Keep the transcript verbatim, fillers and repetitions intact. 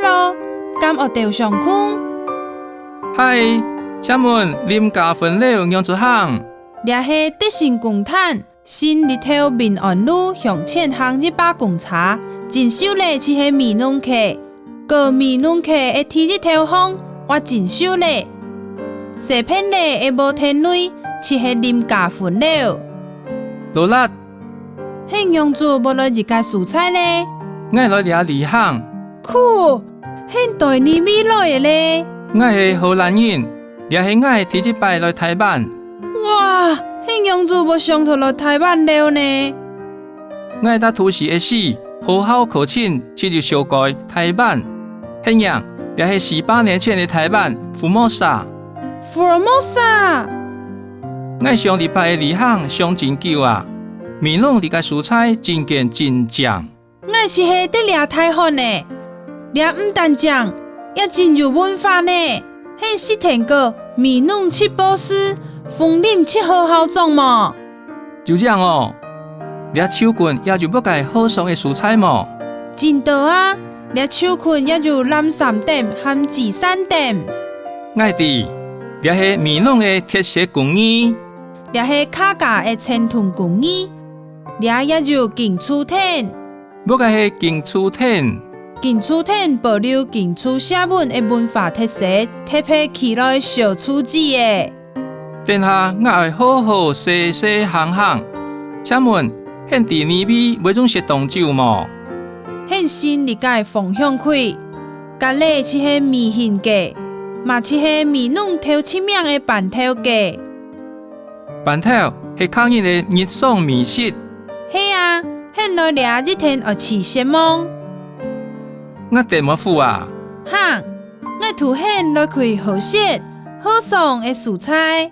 哦，敢愛鬥相共？嗨，請問林家粉寮仰子行？這係德成公壇，新日頭民安路向前行一百公尺，正手裡就係美濃溪。過美濃溪个第一條巷，會正手裡。西片裡个屋頂內，就係林家粉寮。勞力， 你仰子會來這个所在呢？𠊎來這旅行。酷，你對哪位來个呢？𠊎係荷蘭人，這係𠊎第一擺來臺灣。哇，你仰子會想著來臺灣尞呢？𠊎在都市个時，學校課程就有紹介臺灣。你䀴，這係四百年前个臺灣，Formosa。Formosa！ 𠊎上禮拜个旅行想真久啊，美濃這个所在真个真靚。𠊎就係在這大漢呢，這毋單靚，也真有文化呢。你識聽過美濃七博士、楓林七好校長無？就恁樣哦，這就近也有別个好耍个所在無？真多啊，這就近也有藍衫店和紙傘店。𠊎知，這係美濃个特色工藝。 這係客家个傳統工藝，這也有敬字亭。麼个係敬字亭？敬字亭保留敬字惜文个文化特色，特別起來燒字紙个。等下𠊎愛好好細細行行。請問，你知哪位會用食當晝無？你脣這个方向去，隔籬就係美興街，嘛就係美濃頭出名个粄條街。 粄條係客人个日常美食。係啊，你來這一定愛試食無？𠊎等無赴啊。行，𠊎渡你來去好食、好耍个所在。